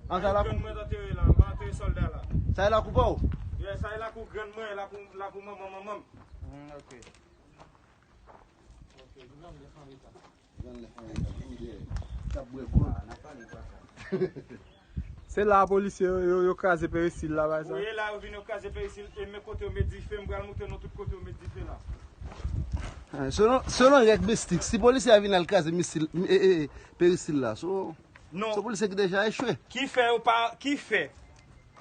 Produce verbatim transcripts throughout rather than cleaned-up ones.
An sa lakou. Grann mwen antere la, m antere sòlda la. Sa e lakou pa w? Yeah, sa e lakou grann mwen, lakou, lakou manman manman m. Hmm, ok. Se la polisye yo, yo, yo kraze peristil la, bay sa. Wi, e la yo vin yo kraze peristil, e men kote yo met dife, m pral montre nou tout kote yo met dife la. Ah, selon, selon règ mistik, si polisye a vin al kraze misil, e, e, e, peristil la, so, non. Se polisye ki deja echwe. Ki fè yo pa, ki fè,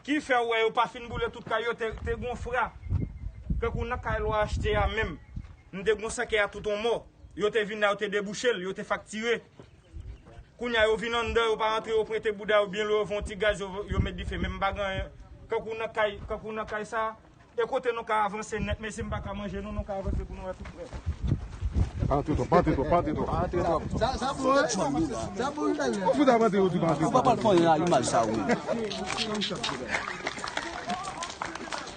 ki fè w wè yo pa fin boule tout kay yo, te, te gon fra. Kankou nan kay lwa achte a menm. M te gon sèkèy a tout on mò. Yo te vin la, yo te debouche l, yo te faktire. Kounye a, yo vin anndan, yo pa rantre, yo pwente bouda yo byen lwen, yo fè yon ti gaz, yo, yo met dife. Men m pa gen anyen. Kankou nan kay, kankou nan kay sa, e kote nou ka avanse nèt, mesye, m pa ka manje nou, nou ka avanse pou nou wè tout prè. Pa antre twòp, pa antre twòp, pa antre twòp. Pa antre twòp. Sa, sa bon, sa bon, sa bon, sa bon. Ou fout ap antre, ou di pa antre twòp. Ou pa pral pran animal sa, wi.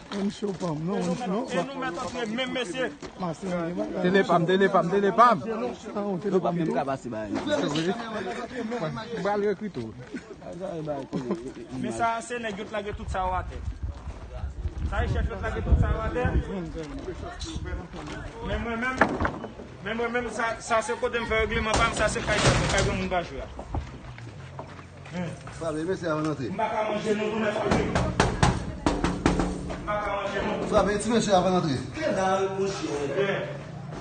Menm cho pa m, non, menm cho. E nou mèt antre menm, mesye. Tene pa m, tene pa m, tene pa m. Yo pa menm ka pase ba yo. M pral rekrite w. Men sa, se nèg yo t lage tout sa yo atè. Sa e chèf yo t lage tout sa yo atè. Men mwen menm, men mwen menm, sa, sa se kote m fè regleman pa m, sa se kay sa, se kay granmoun pa jwe a. Frape mesye avan n antre. M pa ka manje nou tou nèt kote. M pa ka manje nou. Frape ti mesye avan n antre. Ke la, monchè.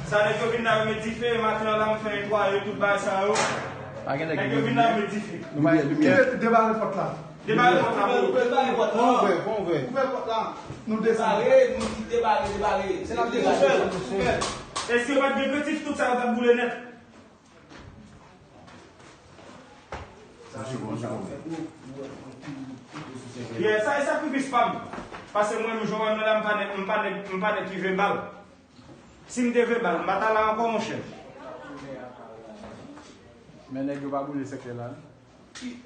Sa nèg yo vin la, yo met dife, maten an la, m fè netwaye tout bagay sa yo. Pa gen nèg yo vin la, yo met dife. Limyè, limyè. Debare pòt la. Debare pòt la pou nou. Debare pòt la. Bon, ouvè, bon, ouvè. Ouvè pòt la. Nou desann. Debare, nou di debare, debare. Se la debare. Èske yo pa t gen kretif, tout sa yo t ap boule nèt? Yeah, sa e sakrifis pa m. Paske mwen menm, jan w wè m nan la, m pa nèg, m pa nèg, m pa nèg ki vebal. Si m te vebal, m pa ta la ankò, monchè. Men nèg yo pa boule sèkèy la, non?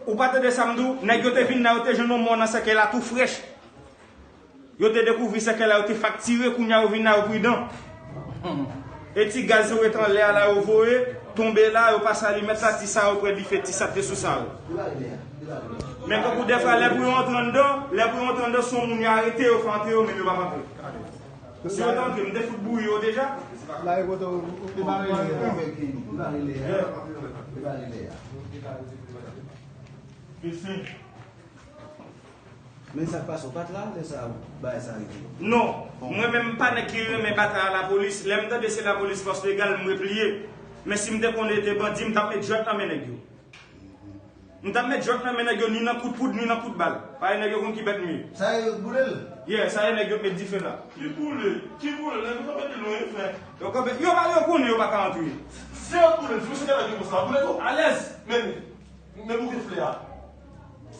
Ou pa tande sa m di w? Nèg yo te vin la, yo te jwenn yon mò nan sèkèy la tou frèch. Yo te dekouvri sèkèy la, yo te faktire, kounye a yo vin la, yo pridan. E ti gaz yo ret anlè a la, yo voye, tonbe la, yo pase alimèt la, ti sa yo pran dife, ti sa te sou sa yo. Men kankou dèfwa, lè pou yo antre anndan, lè pou yo antre anndan, se yon moun yo arete, yo fè antre yo, men yo p ap antre. Si yo t antre, m te fout bouri yo deja. La e kote w debare lè a. Debare lè a. Debare lè a. Mesye. Men sa k pase, w pa t la lè sa bagay sa rive? Non. Mwen menm, m pa nèg ki renmen batay a lapolis. Lè m tande se lapolis, fòs legal, m repliye. Men si m te konnen te bandi, m t ap met jwèt nan men nèg yo. M t ap met jwèt nan men nèg yo, ni nan kout poud, ni nan kout bal. Paske nèg yo konn ki bèt m ye. Sa yo t boule l? Yeah, sa yo nèg yo t met dife la. Ki boule? Ki boule? Nèg yo kanpe pi lwen, frè. Yo kanpe, yo pa, yo konnen yo pa ka antre. Se yo t boule l, se yo t boule l, se yo t boule l. Alèz. Men, Men bouke flè a.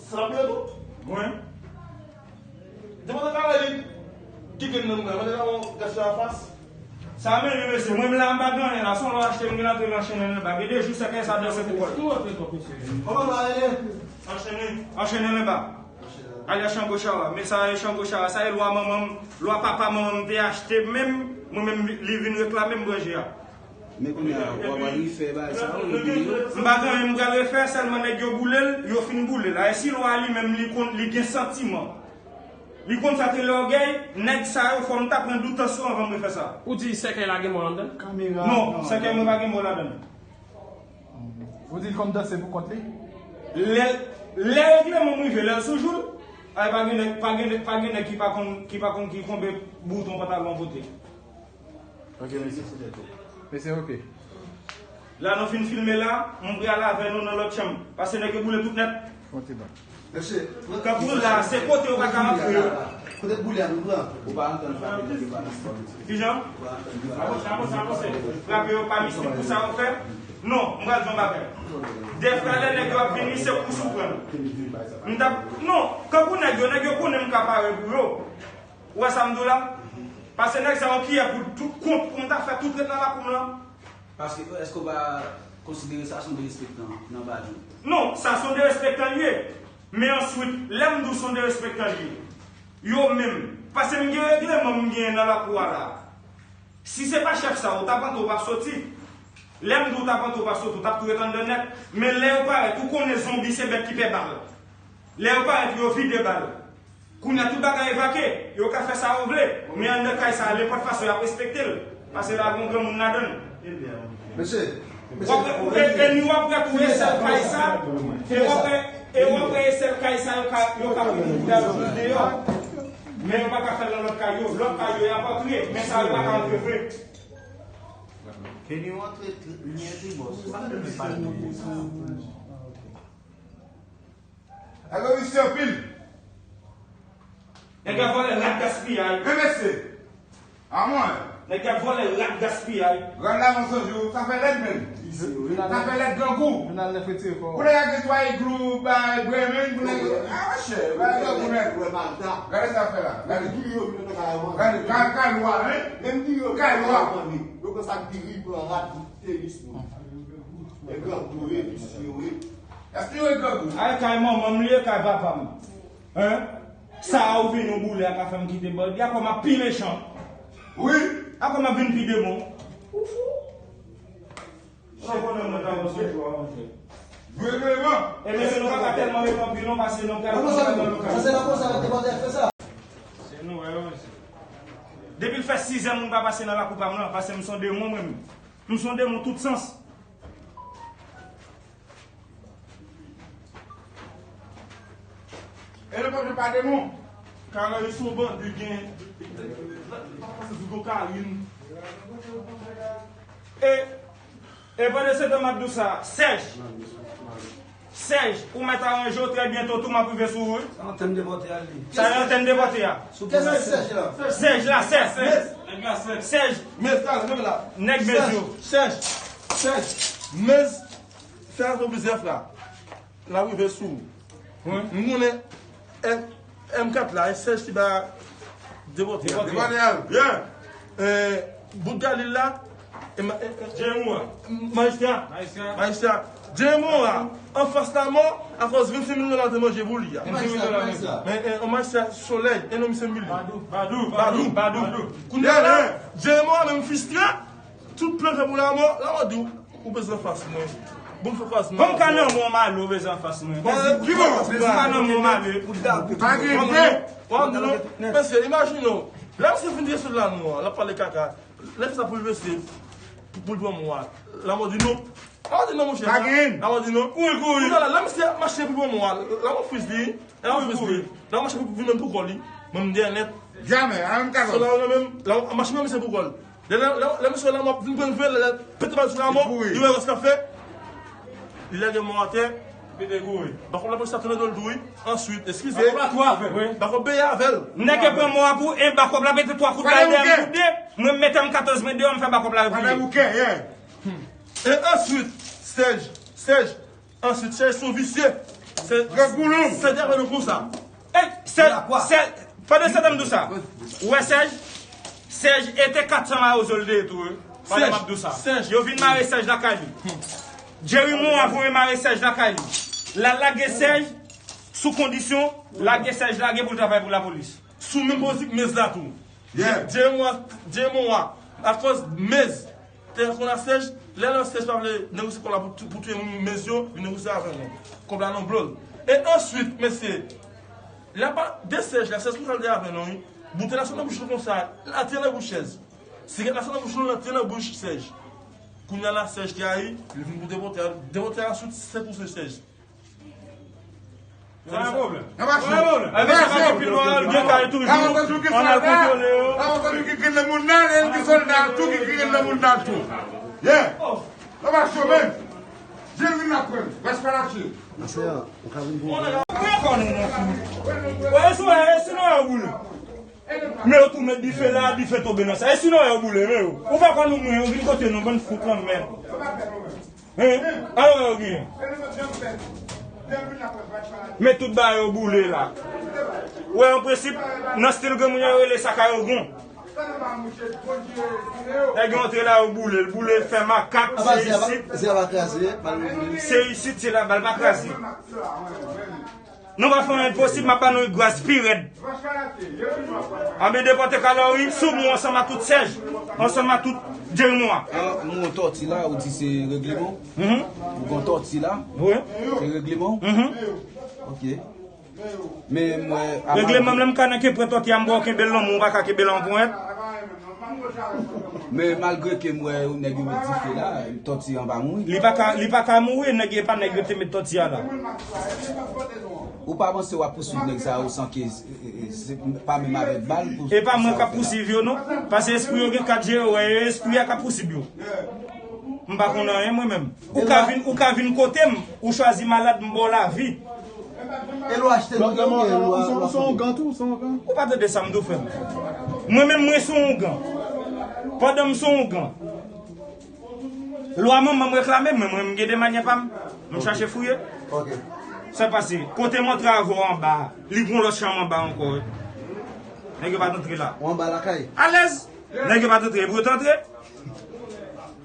Sa l ap boule tou? Mwen. Depi w te kare li, kite m nan mwen, mwen te ka wè w gad fè a fas. Sa men li, mesye, mwen m la m pa gen anyen la, se yon lò achte m gen antre nan channel anba. Gen de jou sèkèy sa danse pou kò l. Kòman sa rele? Anchene. Anchene anba. Alyas Chango Chawa. Men sa e Chango Chawa, sa e lwa manman m, lwa papa manman m te achte menm, mwen menm li vin reklame m branje a. Men kounye a, w ap al refè bagay sa yo, epi yo. M pa gen anyen m pral refè, sèlman nèg yo boule l, yo fin boule l. A, e si lwa li menm li konn, li gen santiman. Li konn sa te lògèy, nèg sa yo fò m ta pran doutans yo anvan m refè sa. Ou di sèkèy la gen mò anndan? Non, sèkèy mwen pa gen mò ladan l. Ou di l konn danse pou kont li? Lè, lè regleman m rive, lè l sou jou l, ay pa gen nèg, pa gen nèg, pa gen nèg ki pa konn, ki pa konn ki konbe bouton pantalon pote. Ok, mesye. Mesye, ok. La nou fin filme la, m pral avè nou nan lòt chanm. Paske nèg yo boule tout nèt. Fon ti ban. Mesye, kankou la, se kote yo pa ka antre yo. Kote boule a nou pran? Ou pa antann frape nèg yo pa mistik. Kijan? Ou pa antann frape. Avanse, avanse, avanse. Frape yo pa mistik pou sa yo fè? Non, m pral di yon bagay. Dèfwa lè nèg yo ap vini, se kous ou pran. M t ap, non, kankou nèg yo, nèg yo konnen m ka pare pou yo. Ou wè sa m di w la? Pase nèg sa yo kiyè pou tout kont pou m ta fè tout ret nan lakou m lan. Paske, èske w pa konsidere sa se yon derespektan nan badjou? Non, sa se yon derespektan li ye. Men answit, lè m di w se yon derespektan li ye, yo menm, pase m gen regleman m genyen nan lakou a la. Si se pa chèf sa, ou t ap antre, ou p ap soti. Lè m di w t ap antre, ou p ap soti, ou t ap tou ret anndan nèt. Men lè yo parèt, ou konnen zonbi se bèt ki pè bal. Lè yo parèt, yo vide bal. Kounye a, tout bagay evakye. Yo ka fè sa yo vle. Men anndan kay sa, nenpòt fason, y ap respekte l. Paske la gen yon granmoun ladan l. Mesye, mesye, w ap wè, e, e nou w ap wè tou e sèl kay sa, e w ap wè, e w ap wè e sèl kay sa yo ka, yo ka pran pou yo al viv deyò. Men yo pa ka fè l nan lòt kay yo. Lòt kay yo, y ap antre. Men sa yo pa ka antre vre. Ke nou antre, li antre bòs. Sa nou menm pa l. Alò, misye anpil. Nèg la vòlè rat gaspiyay. Men mesye. A mwen. Nèg la vòlè rat gaspiyay. Rad la, mwen sonje w, sa fè lèd menm. Sa fè lèd grangou. Pou nèg la gen twa iglou, bay bremen, pou nèg, a, monchè, bay grangou nèt. Gade sa fè la. Gade. Gade, kay, kay lwa, hein? Kay lwa. Yo konn sa diri pran rat, tenis, non. E grangou, e visye, wi. Èske yo e grangou? Ay, kay manman m li ye, kay papa m. Hein? Sa a ou vin ou boule a ka fè m kite bandi a kòm ap pi mechan. Wi. A kòm ap vin pi demon. Ou fou? Ou konnen mwen ta yon sou jwa, monchè. Jwe reyèlman. E mesye, nou pa ka tèlman rete anpil non, paske nou pral nan lokal. Sa se nan konsa yo te pote fè sa. Se nou, wè, mesye. Depi l fè sizè moun pa pase nan lakou pa m lan, paske m se yon demon mwen menm. M se yon demon tout sans. E le pèp pa demon. Kara li son bandi gen. Pa pase sou kokayin. E, e pandan se tan m ap di w sa, Sèj. Sèj, ou mèt aranje w trè byento tou m ap rive sou ou wi. Sa antèn de pòte a li. Sa antèn de pòte a. Kèl se Sèj la? Sèj la, Sèj. Sèj. Nèg la, Sèj. Sèj. Nèg Mez yo. Sèj. Sèj. Mez. Fè ato plizyè fwa. L ap rive sou ou. Wi. M konnen M, M kat la, e Sèj ki ba depote a. Depote a. Depote a, byen. E, bout Galil la, e ma-, e, e, Djemo a. Majistra. Majistra. Majistra. Djemo a, anfas lamò, akòz vennsenk mil dola te manje pou li a. Vennsenk mil dola. Men, e, yon majistra solèy, e non misye Mili. Badou. Badou, Badou, Badou. Kounye a la, Djemo a menm fristre, tout plan fè pou lamò, lamò di w, ou bezwen fas mwen. Bon, fè fas mwen. Kòm ka nan mwen, Malo bezwen fas mwen. Bon, ki bon? Ka nan mwen, Malo. Pa gen vre. Mesye, imajine w. Lè misye fin desann la nou an, l ap pale kaka. Lè sa pou l mesye, pou l pran mwen. Lamò di non. Lamò di non, monchè. Pa gen. Lamò di non. Kouri, kouri. Kounye a la, lè misye ap mache pou l pran mwen. Lamò friz li. Lamò friz li. Lamò mache pou vin menm pou kò li. Mwen m dèyè nèt. Jamè, a menm ka. Se la ou menm, lamò mache menm misye pou kò l. Lè, lè, lè, lè misye la, m ap vin pran vre, lè, lè, pete bal sou lamò, li wè sa k ap fè. Li lage mò atè. Pete kouri. Bakòp lapolis la tounen do l tou, wi. Answit, eskize. Bakòp la tou avè l. Wi. Bakòp beye avè l. Nèg yo pran mò a pou en, bakòp la pete twa kout bal dèyè m tou de. Mwen m mete M katòz mwen deyò, m fè bakòp la repliye. E answit, Sèj, Sèj, Answit, Sèj se yon visye. Sèj, Sèj te avè nou konsa. E, Sèj, Sèj, pandan se tan m di w sa, ou wè Sèj? Sèj, e te kat san mawozo l te ye tou, wi. Pandan m ap di w sa. Sèj. Yo vin mare Sèj lakay li. Jerry Morin voye mare Sèj lakay li. L al lage Sèj sou kondisyon, lage Sèj lage pou l travay pou lapolis. Sou menm prensip Mez la tou. Jerry Morin, Jerry Morin, akòz Mez, Te konn a Sèj, lè lè Sèj pa vle negosye kòb la pou, pou touye moun Mez yo, li negosye avè nou. Kòb la nan blo l. E answit, mesye, lè pa de Sèj la, Sèj konsa l te avè nou, wi. Boutèy la sot nan bouch nou konsa, l antre nan bouch Sèj. Sigarèt la sot nan bouch nou, l antre nan bouch Sèj. Kounye a la, Sèj te rayi, li vin pou depote a, depote a sou sèt ou se Sèj. Sa yon pwoblèm. Sa yon pwoblèm. Ay, mesye, pa gen pil lwa, gen kay toujou. Ann al kontwole yo. Sa yon ki grenn nan moun nan, e l ki sòlda tou, ki grenn nan moun nan tou. Yeah. Anba cho menm. Jerry la pran. Rès pa lache. Mesye, ou ka vin pou mwen. Mwen konn ou nan fou. Wè, e si, e si nou yo boule. Men yo tou met dife la, dife tonbe nan sa. E si nou yo boule, men yo. Ou pa konn nou mwen, yo vin kote nou, bann fout lan mèd. Hein? Alò, yo gen. Men tout bagay yo boule la. Wè, an prensip, nan stil granmoun yo rele sa kay Ogon. Nèg yo antre la, yo boule l, boule l, fè makak, se isit. Se isit, se la, bal pa kraze. Nou pa fè anyen posib, m ap ba nou yon gras pi rèd. Anben depòte Kalori sou mwen ansanm ak tout Sèj, ansanm ak tout Jerry Morin. Alò, nou gon tòti la, ou di se regleman? Mhm. Ou gon tòti la? Wi. Se regleman? Mhm. Ok. Men mwen Regleman m lè m ka nan ke pran tòti a m ba w kenbe l nan men w pa ka kenbe l an ponyèt. Men malgre ke m wè nèg yo met dife la, tòti an pa mouri. Li pa ka li pa ka mouri nèg e pa nèg yo te met tòti a la. Ou pa panse w ap pouswiv nèg sa yo san ke se pa menm avèk bal pou. E pa mwen k ap pouswiv yo non. Paske espri yo gen kat je yo wè e espri a k ap pouswiv yo. M pa konn anyen mwen menm. Ou ka vin ou ka vin kote m, ou chwazi malad m ba w lavi. E lwa achte lòt yo oubyen lwa lwa foto? Ou pa tande sa m di w frè m. Mwen menm mwen se yon ougan. Pandan m se yon ougan. Lwa manman m reklame m, mwen menm m gen de manyè pa m. M chache fouye. Sa pase, kote m antre avè w anba a, li gon lòt chanm anba ankò wi. Nèg yo pa t antre la. Ou anba lakay? Alèz! Nèg yo pa t antre, epi yo t antre.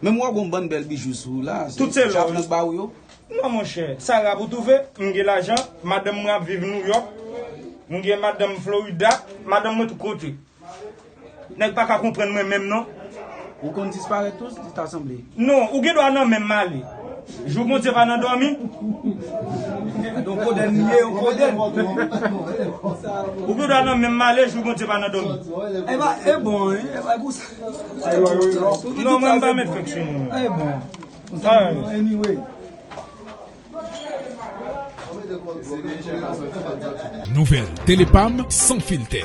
Menm w wè gon bann bèl bijou sou ou la, se Tout se lò. Chap nèg ba ou yo? Non monchè, sa rap ou twouve, m gen lajan, madanm mwen ap viv Nouyòk, m gen madanm Florida, madanm mwen tout kote. Nèg pa ka konprann mwen menm non. Ou konn disparèt tou, li ta sanble. Non, ou gen dwa nan menm m ale. Jou Bondye pa nan dòmi. Donk kodenn li ye, yon kodenn. Ou gen dwa nan menm m ale, jou Bondye pa nan dòmi. E ba, e bon, wi, e ba, pou sa. Non, mwen m pa met fèk sou moun. E bon. Anyway. Nouvèl Telepam san filtè.